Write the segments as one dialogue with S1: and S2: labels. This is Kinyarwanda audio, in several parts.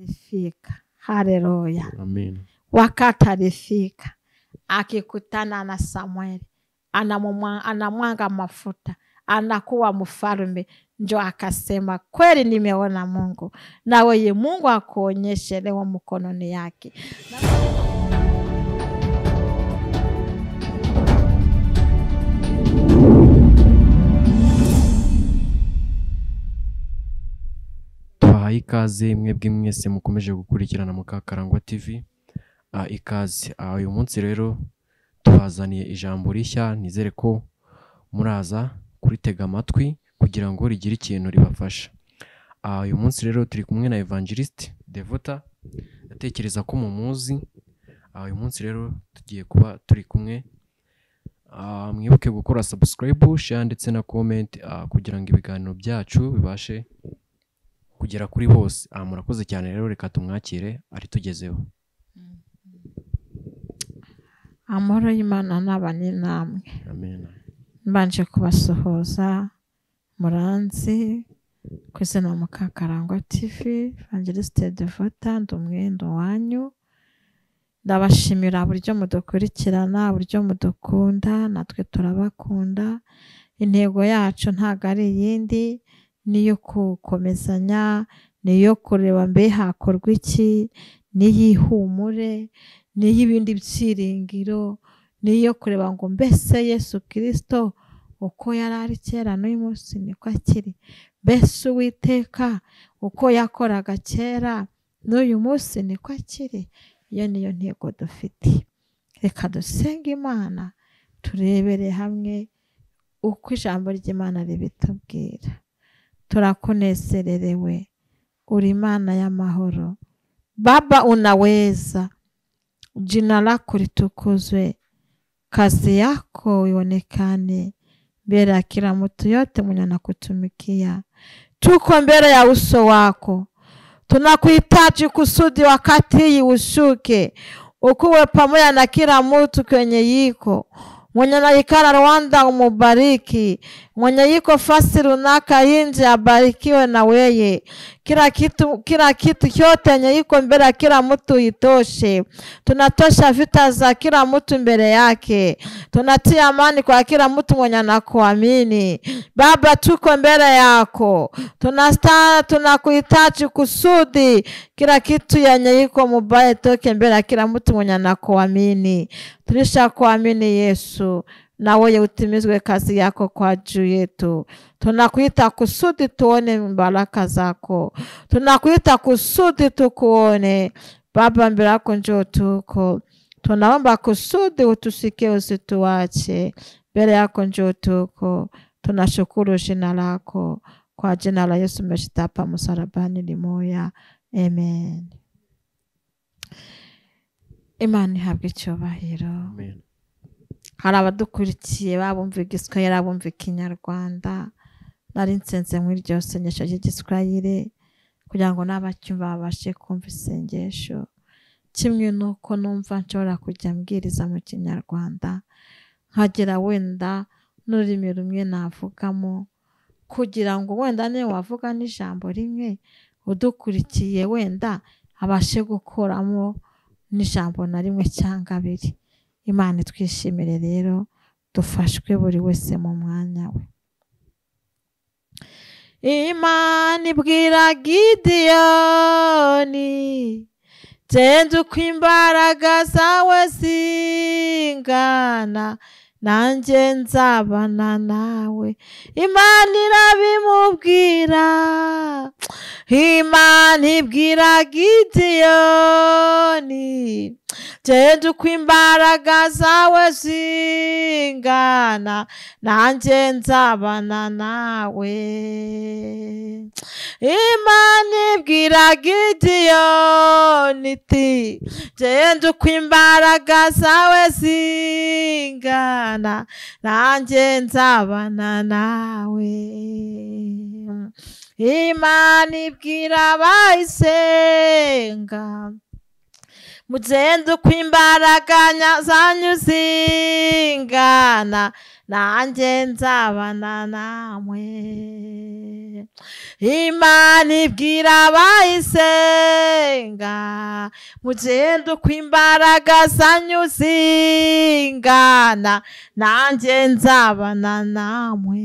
S1: Alifika. Haleluya.
S2: Amen.
S1: Wakati alifika akikutana na Samueli, anamwanga mafuta, anakuwa mfalme. Njo akasema kweli nimeona Mungu. Na wewe Mungu akuonyeshe leo mkononi yake.
S2: Tubahaye ikaze mwebwe mwese mukomeje gukurikirana Mukakarangwa TV. Ikaze. Uyu munsi rero tubazaniye ijambo rishya, nizere ko muraza kuritega amatwi kugira ngo rigire ikintu ribafasha. Uyu munsi rero turi kumwe na Evangelist Devota, ndatekereza ko mumuzi. Uyu munsi rero tugiye kuba turi kumwe. Mwibuke gukora subscribe, share ndetse na comment kugira ngo ibiganiro byacu bibashe kugera kuri bose. Murakoze cyane rero, reka tumwakire aritugezeho.
S1: Amahoro y'Imana n'abane namwe.
S2: Amen.
S1: Mbanje kubasuhuza muranzi ku izina Mukakarangwa TV, Evangelist Devota, ndi umwendo wanyu. Ndabashimira buryo mudukurikirana, buryo mudukunda, natwe turabakunda. Intego yacu ntago ari iyindi, niyo gukomezanya, niyo kureba mbe hakorwa iki, niyihumure, niy'ibindi byiringiro, niyo kureba ngo mbese Yesu Kristo uko yari ari kera n'uyu munsi niko akiri, mbese Uwiteka uko yakoraga kera n'uyu munsi niko akiri. Iyo niyo ntego dufite. Reka dusenge Imana, turebere hamwe uko ijambo ry'Imana ribitubwira. Turakunezererewe, uri Imana y'amahoro. Baba unaweza, jina lako litukuzwe, kazi yako ionekane mbele ya kila mtu yote mwenye anakutumikia. Tuko mbele ya uso wako, tunakuhitaji kusudi wakati hii ushuke, ukuwe pamoja na kila mtu kwenye yiko. Mwenye anaikala Rwanda umubariki, mwenye yiko fasi runaka inje abarikiwe na weye. Kila kitu kyote yenye iko mbele ya kila mtu itoshe. Tunatosha vita za kila mtu mbele yake. Tunatia amani kwa kila mtu mwenye anakuamini. Baba, tuko mbele yako, tunakuhitaji kusudi kila kitu yenye iko mubaya itoke mbele ya kila mtu mwenye anakuamini. Tulisha kuamini Yesu, na wewe utimizwe kazi yako kwa juu yetu. Tunakuita kusudi tuone baraka zako. Tunakuita kusudi tukuone. Baba, mbele yako njoo tuko. Tunaomba kusudi utusikie, usituache. Mbele yako njoo tuko. Tunashukuru jina lako. Kwa jina la Yesu umeshitapa msalabani limoya. Amen. Imana ihabwe icyubahiro.
S2: Amen.
S1: Hari abadukurikiye babumva Igiswahili, abumva Ikinyarwanda. Nari nsenze muri iryo sengesho ry'Igiswahili kugira ngo n'abacyumva babashe kumva isengesho. Kimwe nuko numva nshobora kujya mbwiriza mu Kinyarwanda, nkagira wenda n'ururimi rumwe navugamo, kugira ngo wenda niyo wavuga n'ijambo rimwe udukurikiye wenda abashe gukuramo n'ijambo na rimwe cyangwa abiri. Imana itwishimire rero, dufashwe buri wese mu mwanya we. Imana ibwira Gideyoni, genda uko imbaraga zawe zingana, nanjye nzabana nawe. Imana irabimubwira. Imana ibwira Gideyoni, genda uko imbaraga zawe zingana, nanjye nzabana nawe. Imana ibwira Gideyoni iti, genda uko imbaraga zawe zingana, nanjye nzabana nawe. Imana ibwira abayisenga, mugende uko imbaraga zanyu zingana, nanjye nzabana namwe. Imana ibwira abayisenga, mugende uko imbaraga zanyu zingana, nanjye nzabana namwe,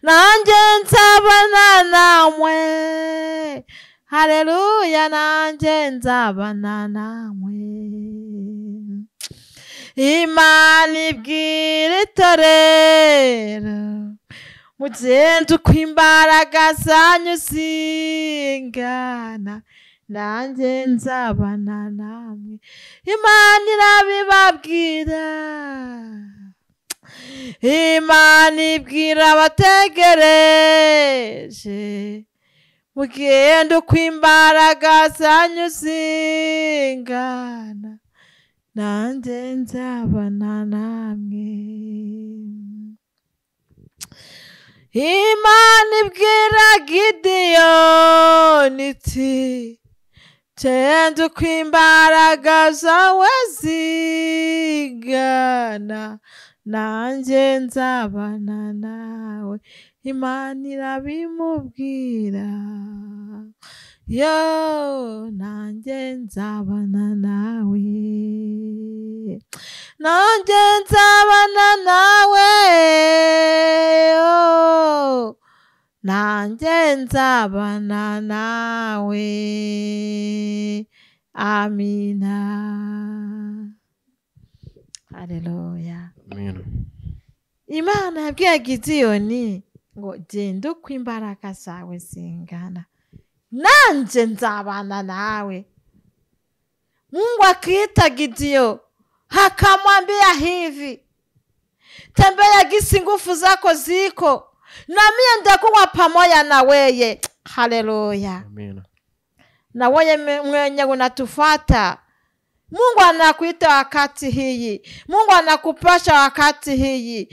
S1: nanjye nzabana namwe. Haleluya, nanjye nzabana namwe. Imana ibwira itorero, mugende uko imbaraga zanyu zingana, nanjye nzabana namwe. Imana irabibabwira. Imana ibwira abategereje, mugende uko imbaraga zanyu zingana, nanjye nzabana namwe. Imana ibwira Gideyoni iti, genda uko imbaraga zawe zingana, nanjye nzabana nawe. Imana irabimubwira, yo nanjye nzabana nawe, nanjye nzabana nawe, oh, nanjye nzabana nawe. Amina. Haleluya.
S2: Amina.
S1: Imana yabwiye Gideyoni ngo genda uko imbaraga zawe zingana, nanjye nzabana nawe. Mungu akiita Gideon akamwambia hivi, tembea gisi nguvu zako ziko, na mimi nitakuwa pamoja na weye. Haleluya.
S2: Amina.
S1: Na wewe mwenye unatufuata, Mungu anakuita wakati hii, Mungu anakupasha wakati hii.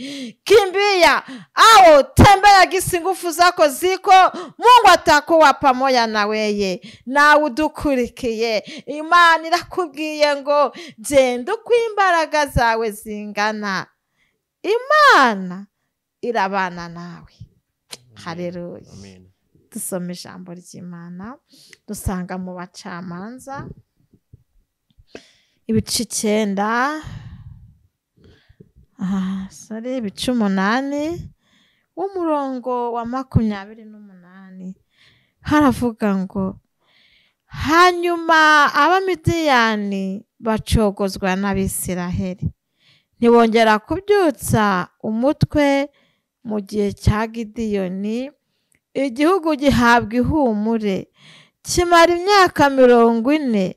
S1: Kimbia au tembea gisi nguvu zako ziko, Mungu atakuwa pamoja na weye. Na udukurikiye, Imana irakubwiye ngo genda uko imbaraga zawe zingana, Imana irabana nawe. Haleluya.
S2: Amen.
S1: Dusoma ijambo ry'Imana dusanga mu Bacamanza ibice 9, ibice 8, umurongo wa 28, haravuga ngo hanyuma Abamidiyani bacogozwa n'Abisiraheli, ntibongera kubyutsa umutwe mu gihe cya Gideyoni. Igihugu gihabwa ihumure kimara imyaka 40.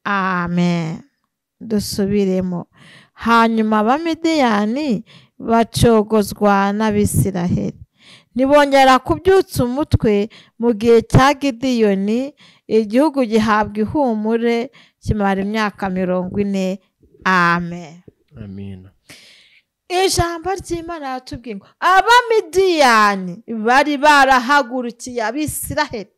S1: Amen. Dusubiremo. Hanyuma Abamidiyani bacogozwa n'Abisiraheli, ntibongera kubyutsa umutwe mu gihe cya Gideyoni. Igihugu gihabwa ihumure kimara imyaka 40. Amen.
S2: Amen.
S1: Ijambo ry'Imana yatubwiye ngo Abamidiyani bari barahagurukiye Abisiraheli,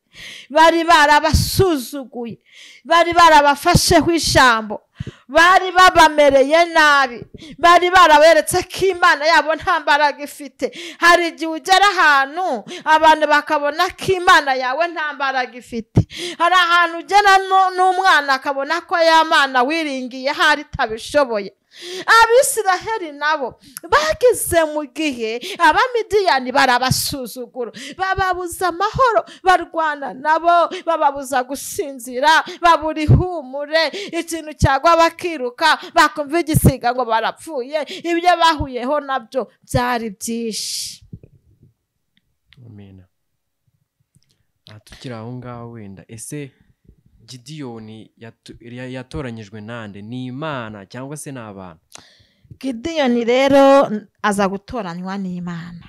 S1: bari barabasuzuguye, bari barabafasheho ijambo, bari babamereye nabi, bari baraberetse ko Imana yabo nta mbaraga ifite. Hari igihe ugera ahantu abantu bakabona ko Imana yawe nta mbaraga ifite. Hari ahantu ugera n'umwana akabona ko ya Mana wiringiye hari itabishoboye. Abisiraheli nabo bageze mu gihe Abamidiyani barabasuzugura, bababuza amahoro, barwana nabo, bababuza gusinzira, babura ihumure, ikintu cyagwa bakiruka, bakumva igisiga ngo barapfuye. Ibyo bahuyeho nabyo byari byinshi.
S2: Amen. Tukiri aho ngaho wenda, ese Gideyoni yatoranyijwe nande? Ni Imana cyangwa se n'abantu?
S1: Gideyoni rero aza gutoranywa n'Imana.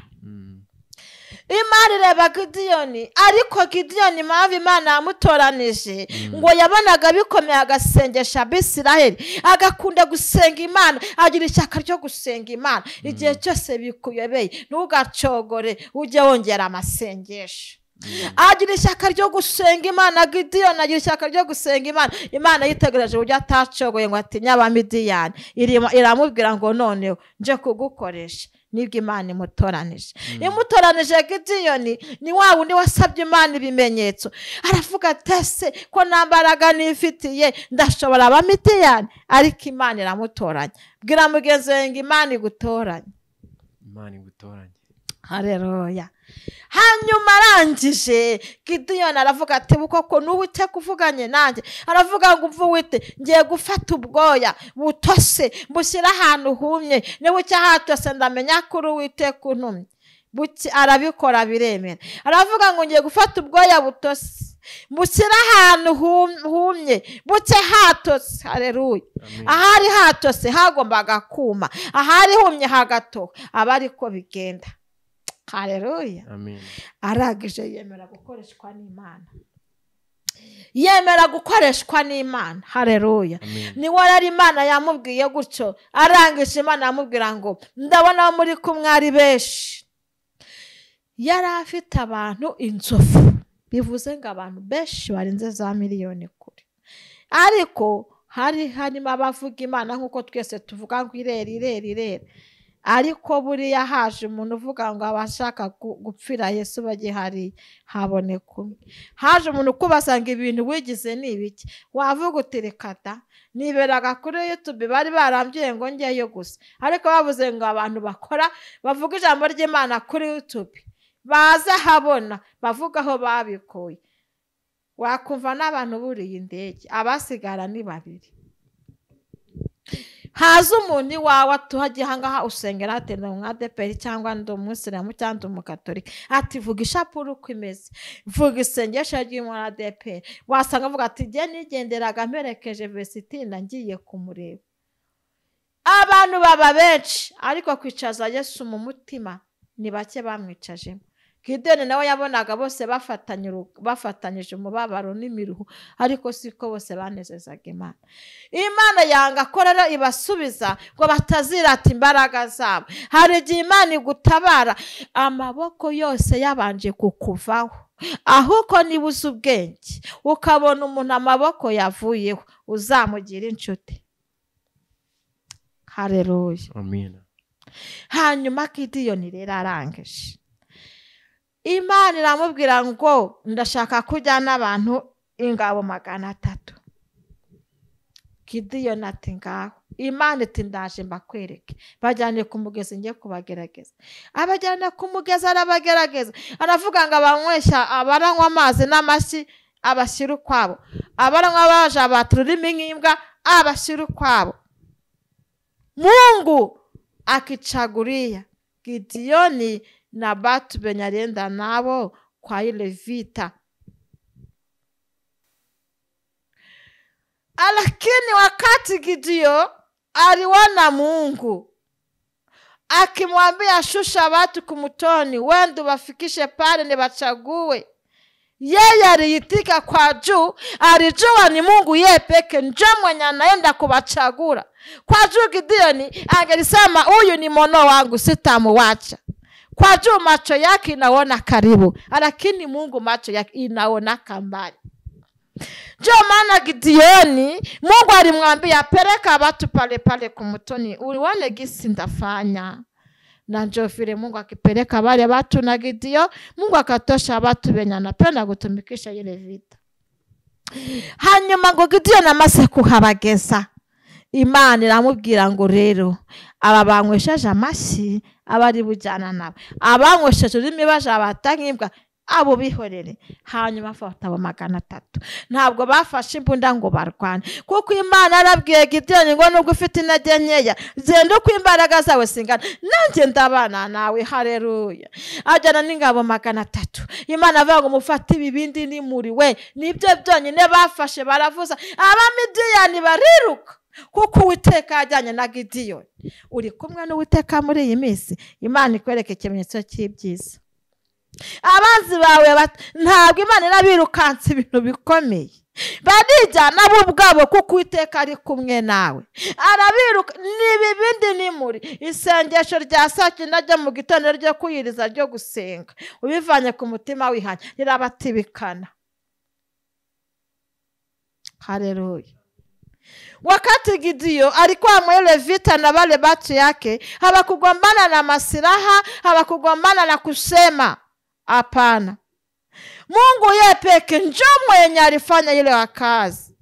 S1: Imana ireba Gideyoni, ariko Gideyoni impamvu Imana yamutoranije ngo yabonaga bikomeye agasengesha Abisiraheli, agakunda gusenga Imana, agira ishyaka ryo gusenga Imana. Igihe cyose bikuyobeye ntugacogore, ujye wongera amasengesho. Agira ishyaka ryo gusenga Imana. Gidiyoni agira ishyaka ryo gusenga Imana. Imana yitegereje uburyo atacogoye ngo atinye Abamidiyani, iramubwira ngo noneho nje kugukoresha. Nibwo Imana imutoranije. Imutoranije Gidiyoni ni wa wundi wasabye Imana ibimenyetso, aravuga ati ese ko nta mbaraga nifitiye ndashobora Abamidiyani? Ariko Imana iramutoranya. Bwira mugenzi wawe ngo Imana igutoranye.
S2: Imana igutoranye.
S1: Haleluya. Hanyuma arangije Gidiyoni aravuga ati koko n'Uwiteka uvuganye nanjye. Aravuga ngo umva Uwite, ngiye gufata ubwoya butose mbushyire ahantu humye, nibucya hatose ndamenya ko uri Uwiteka untumye. Arabikora biremera. Aravuga ngo ngiye gufata ubwoya butose mbushyire ahantu humye, buke hatose. Haleluya. Ahari hatose hagombaga kuma, ahari humye hagatoha, aba ariko bigenda. Haleluya.
S2: Amen.
S1: Arangije yemera gukoreshwa n'Imana. Yemera gukoreshwa n'Imana. Haleluya. Ni wari Imana yamubwiye gutyo. Arangije Imana yamubwira ngo ndabona muri kumwe ari benshi. Yari afite abantu inzovu, bivuze ngo abantu benshi barenze za miliyoni kure. Ariko hari harimo abavuga Imana nkuko twese tuvuga ngo irera irera irera. Ariko buriya haje umuntu uvuga ngo abashaka gupfira Yesu bagihari haboneka umwe. Haje umuntu ukubasanga ibintu wigize ni ibiki, wavuga uti reka da, niberaga kuri YouTube bari barambwiye ngo njyeyo gusa, ariko bavuze ngo abantu bakora bavuga ijambo ry'Imana kuri YouTube baza habona bavuga aho babikuye, wakumva n'abantu buriye indege abasigara ni babiri. Haza umuntu iwawe atuhagiye ahangaha usengera ati ndi umwadeperi cyangwa ndi umuyisilamu cyangwa ndi umukatolika, ati vuga ishapure uko imeze, vuga isengesho ry'umwadeperi. Wasanga avuga ati njye nigenderaga mperekeje Vesitina ngiye kumureba. Abantu baba benshi, ariko kwicaza Yesu mu mutima ni bake bamwicajemo. Gidiyoni nawe yabonaga bose bafatanyije umubabaro n'imiruho, ariko siko bose banezezaga Imana. Imana yanga ko rero ibasubiza ngo batazirata imbaraga zabo. Hari igihe Imana igutabara amaboko yose yabanje kukuvaho, ahubwo niba uzi ubwenge ukabona umuntu amaboko yavuyeho uzamugira inshuti. Haleluya.
S2: Amen.
S1: Hanyuma Gidiyoni rero arangije, Imana iramubwira ngo ndashaka kujyana abantu ingabo 300. Gidiyoni ati ngaho. Imana iti ndaje mbakwereke. Bajyane ku mugezi ngiye kubagerageza. Abajyana ku mugezi arabagerageza. Aravuga ngo abanywesha abaranywa amazi n'amashyi abashyira ukwabo, abaranywa baje abatura ururimi nk'imbwa abashyira ukwabo. Mungu akichagulia Gideoni na batu benye alienda nabo kwa ile vita. Lakini wakati Gideon aliona Mungu akimwambia shusha watu kumutoni, wende wafikishe pale ni wachague, yeye aliitika kwa juu. Alijua ni Mungu yeye peke ndio mwenye anaenda kuwachagua. Kwa juu Gideoni angelisema huyu ni mono wangu, sitamuacha. Kwa juu macho yake inaona karibu, lakini Mungu macho yake inaona mbali. Ndio maana Gideoni Mungu alimwambia peleka watu pale pale kumutoni uone gisi ndafanya. Na ndio vile Mungu akipeleka wale watu na Gideon, Mungu akatosha watu wenye anapenda kutumikisha ile vita. Hanyuma ngo Gideon amaze kuhabageza, Imana iramubwira ngo rero aba banywesheje amashyi abari bujyana nabo, abanywesheje ururimi baje nk'imbwa abo bihorere. Hanyuma afata abo 300. Ntabwo bafashe imbunda ngo barwane, kuko Imana arabwiye Gideon ngo nubwo ufite intege nkeya genda uko imbaraga zawe zingana nanjye ndabana nawe. Haleluya. Ajyana n'ingabo 300. Imana avuga ngo mufate ibibindi nimuriwe, nibyo byonyine bafashe baravuza, Abamidiyani bariruka, kuko Uwiteka yajyanye na Gideon. Uri kumwe n'Uwiteka muri iyi minsi, Imana ikwereka ikimenyetso cy'ibyiza. Abanzi bawe ntabwo Imana irabirukansa ibintu bikomeye. Barijyana bo ubwabo kuko Uwiteka ari kumwe nawe. Arabiruka n'ibibindi nimuri isengesho rya saa cyenda ryo mu gitondo ryo kwiyiriza ryo gusenga ubivanye ku mutima wihanye rirabatibikana. Haleluya. Wakati Gideon alikuwa mwele vita na wale batu yake, hawakugombana na masilaha, hawakugombana na kusema hapana. Mungu yeye peke njo mwenye alifanya ile kazi.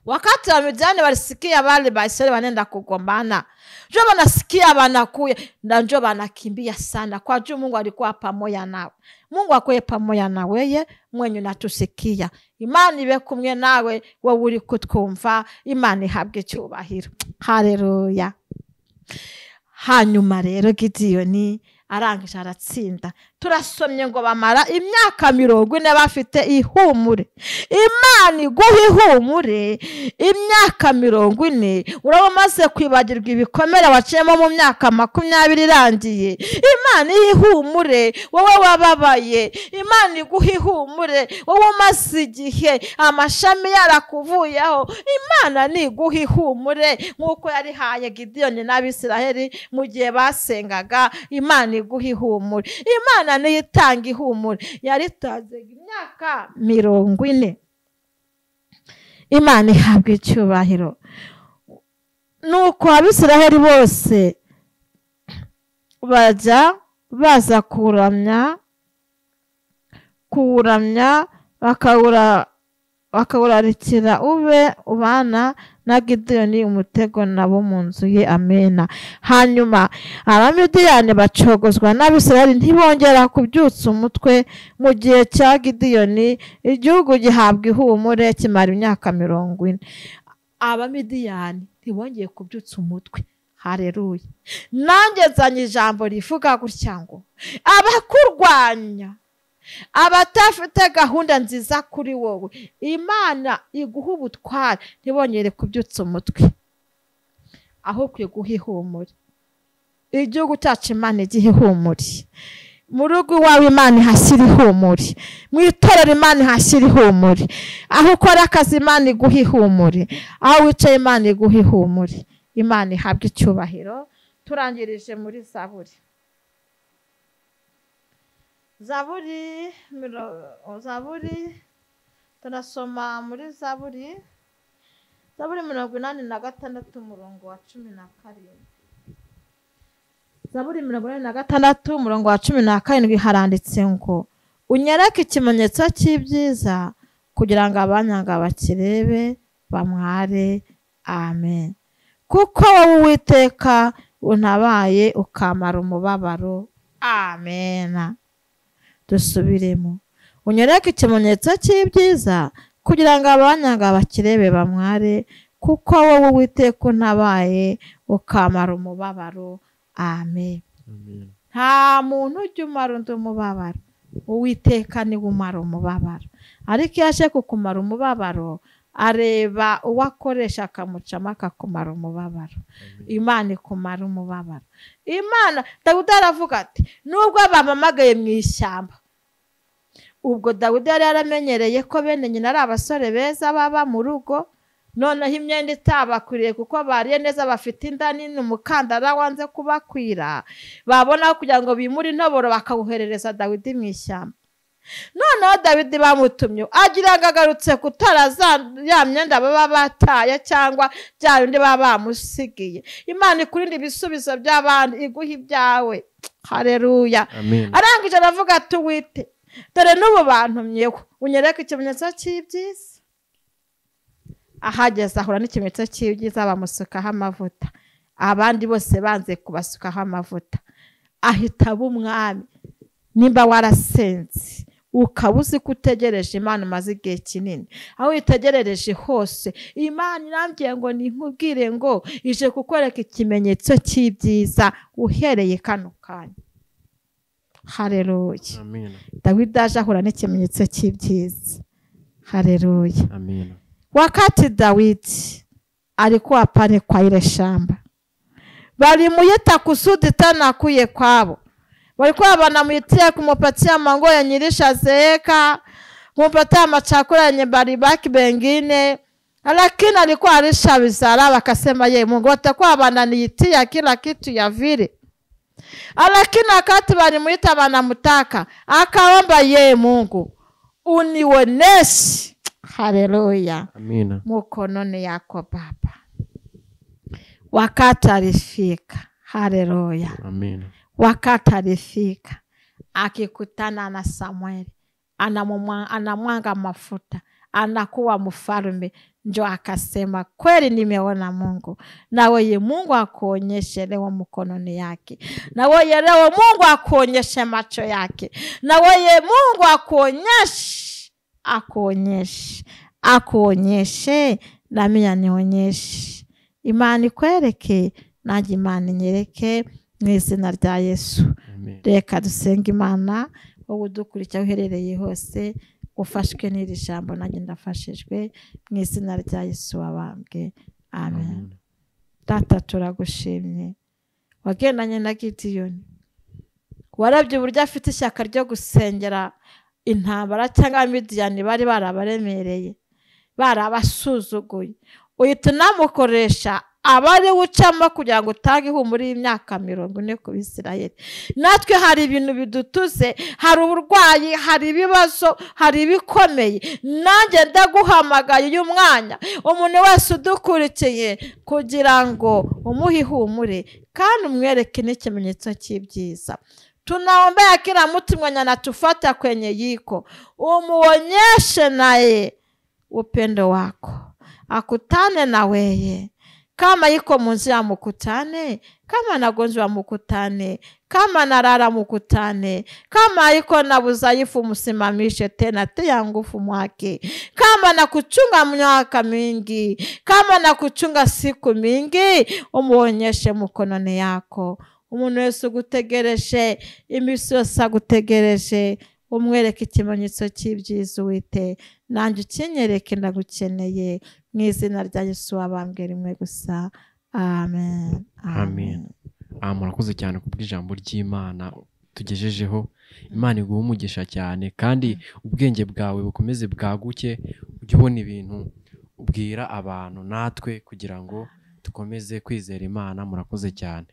S1: Wakati wa Midiani walisikia wale Baisraeli wanaenda kugombana, njo wanasikia wanakuya na njo wanakimbia sana, kwa juu Mungu alikuwa pamoja nao. Mungu akwe pamoja na weye mwenye natusikia. Imani ibe kumwe nawe wowe uri kutwumva, Imana ihabwe icyubahiro. Haleluya. Hanyuma rero Gidiyoni arangije aratsinda. Turasomye ngo bamara imyaka 40 bafite ihumure. Imana iguha ihumure imyaka 40, uraba umaze kwibagirwa ibikomere waciyemo mu myaka 20 irangiye. Imana ihumure wowe wababaye, Imana iguha ihumure wowe umaze igihe amashami yarakuvuyeho. Imana niguha ihumure nk'uko yarihaye Gidiyoni n'Abisiraheli mu gihe basengaga. Imana iguha ihumure. Imana niyo itanga ihumure, yaritanze imyaka 40. Imana ihabwa icyubahiro. Nuko Abisiraheli bose bajya baza kuramya bakawurarikira ube ubana na Gidiyoni umutego nabo mu nzu ye. Amena. Hanyuma Abamidiyani bacogozwa n'Abisirayeli ntibongera kubyutsa umutwe mu gihe cya Gidiyoni. Igihugu gihabwa ihumure kimara imyaka 40. Abamidiyani ntibongeye kubyutsa umutwe. Haleluya. Nanjye nzanye ijambo rivuga gutya ngo abakurwanya, abatafite gahunda nziza kuri wowe, Imana iguha ubutware ntibongere kubyutsa umutwe, aho iguha ihumure. Igihugu cyacu Imana igihe ihumure, mu rugo iwawe Imana ihashyira ihumure, mu itorero Imana ihashyira ihumure, aho ukora akazi Imana iguha ihumure, aho wicaye Imana iguha ihumure. Imana ihabwe icyubahiro. Turangirije muri Zaburi. Zaburi tunasoma muri Zaburi 86 umurongo wa 17. Zaburi 86 umurongo wa 17 haranditse ngo unyereke ikimenyetso cy'ibyiza kugira ngo abanyanga bakirebe bamware. Amen. Kuko wowe Uwiteka untabaye ukamara umubabaro. Amen. Dusubiremo. Unyereke ikimenyetso cy'ibyiza kugira ngo abanyanga bakirebe bamware, kuko wowe Uwiteka untabaye ukamara umubabaro. Amen. Nta muntu ujya umara undi umubabaro, Uwiteka niwe umara umubabaro. Ariko iyo aje kukumara umubabaro, areba uwo akoresha akamucamo akakumara umubabaro. Imana ikumara umubabaro. Imana, Dawidi aravuga ati nubwo bamamagaye mu ishyamba. Ubwo Dawidi yari yaramenyereye ko bene nyina ari abasore beza baba mu rugo, noneho imyenda itabakwiriye kuko bariye neza bafite inda nini, umukandara wanze kubakwira, babona kugira ngo bimure intoboro bakawuherereza Dawidi mu ishyamba. Noneho Dawidi bamutumye agira ngo agarutse gutora ya myenda baba bataye cyangwa bya bindi baba bamusigiye. Imana ikurinde ibisubizo by'abandi, iguha ibyawe. Haleluya. Arangije aravuga ati wite dore n'ubu bantumyeho unyereke ikimenyetso cy'ibyiza. Ahageze ahura n'ikimenyetso cy'ibyiza, bamusukaho amavuta. Abandi bose banze kubasukaho amavuta, ahita aba umwami. Nimba warasenze ukaba uzi ko utegereje Imana umaze igihe kinini, aho uyitegerereje hose Imana irambwiye ngo ninkubwire ngo ije kukwereka ikimenyetso cy'ibyiza uhereye kano kanya. Haleluya.
S2: Amen.
S1: Dawidi aje ahura n'ikimenyetso cy'ibyiza. Haleluya.
S2: Amen.
S1: Wakati Dawidi alikuwa pale kwa ile shamba, balimuyita kusudi tena kuye kwabo. Walikuwa wanamuitia kumupatia manguo yenye ilishazeeka, Kumpatia machakula yenye baribaki bengine, lakini alikuwa alishavizarau, akasema ye Mungu watakuwa wananiitia kila kitu ya vile. Lakini wakati walimuita wanamtaka, akaomba ye Mungu unioneshe, haleluya,
S2: Amina,
S1: mkononi yako Baba. Wakati alifika, haleluya,
S2: amina,
S1: wakati alifika akikutana na Samueli, anamwanga mafuta, anakuwa mfalme. Njo akasema kweli nimeona Mungu. Na wewe Mungu akuonyeshe leo mkononi yake, na wewe leo Mungu akuonyeshe macho yake, na wewe Mungu akuonyeshe, akuonyeshe, akuonyeshe, na mimi anionyeshe. Imani kwereke, nanjye Imana inyereke, mu izina rya Yesu.
S2: Amen.
S1: Reka dusenge Imana. Wowe udukurikira uherereye hose, ufashwe n'iri jambo, nanjye ndafashijwe mu izina rya Yesu wabambwe. Amen.
S2: Amen.
S1: Data turagushimye, wagendanye na Gidiyoni, warabye uburyo afite ishyaka ryo gusengera intambara cyangwa Midiyani bari barabaremereye, barabasuzuguye, uhita unamukoresha abari ucamo kugira ngo utange ihumure y'imyaka 40 ku Bisirayeli. Natwe hari ibintu bidutuze, hari uburwayi, hari ibibazo, hari ibikomeye. Nanjye ndaguhamagaye uyu mwanya, umuntu wese udukurikiye, kugira ngo umuhe ihumure kandi umwereke n'ikimenyetso cy'ibyiza. Tunaombea kila mtu mwenye anatufuata kwenye yiko, umuonyeshe naye upendo wako, akutane na weye. Kama iko munzia mukutane, kama nagonjwa mukutane, kama narara mukutane, kama iko na udhaifu msimamishe tena, tia nguvu mwake. Kama na kuchunga miaka mingi, kama na kuchunga siku mingi, umuonyeshe mkononi yako. Umuntu wese ugutegereje, imisi yose agutegereje, umwereke ikimenyetso cy'ibyiza Uwite. Nanjye ukinyereke, ndagukeneye, mu izina rya Yesu wabambwe rimwe gusa. Amen.
S2: Amen. Murakoze cyane kubw'ijambo ry'Imana tugejejeho. Imana iguhe umugisha cyane, kandi ubwenge bwawe bukomeze bwaguke, ujye ubona ibintu ubwira abantu natwe kugira ngo dukomeze kwizera Imana. Murakoze cyane.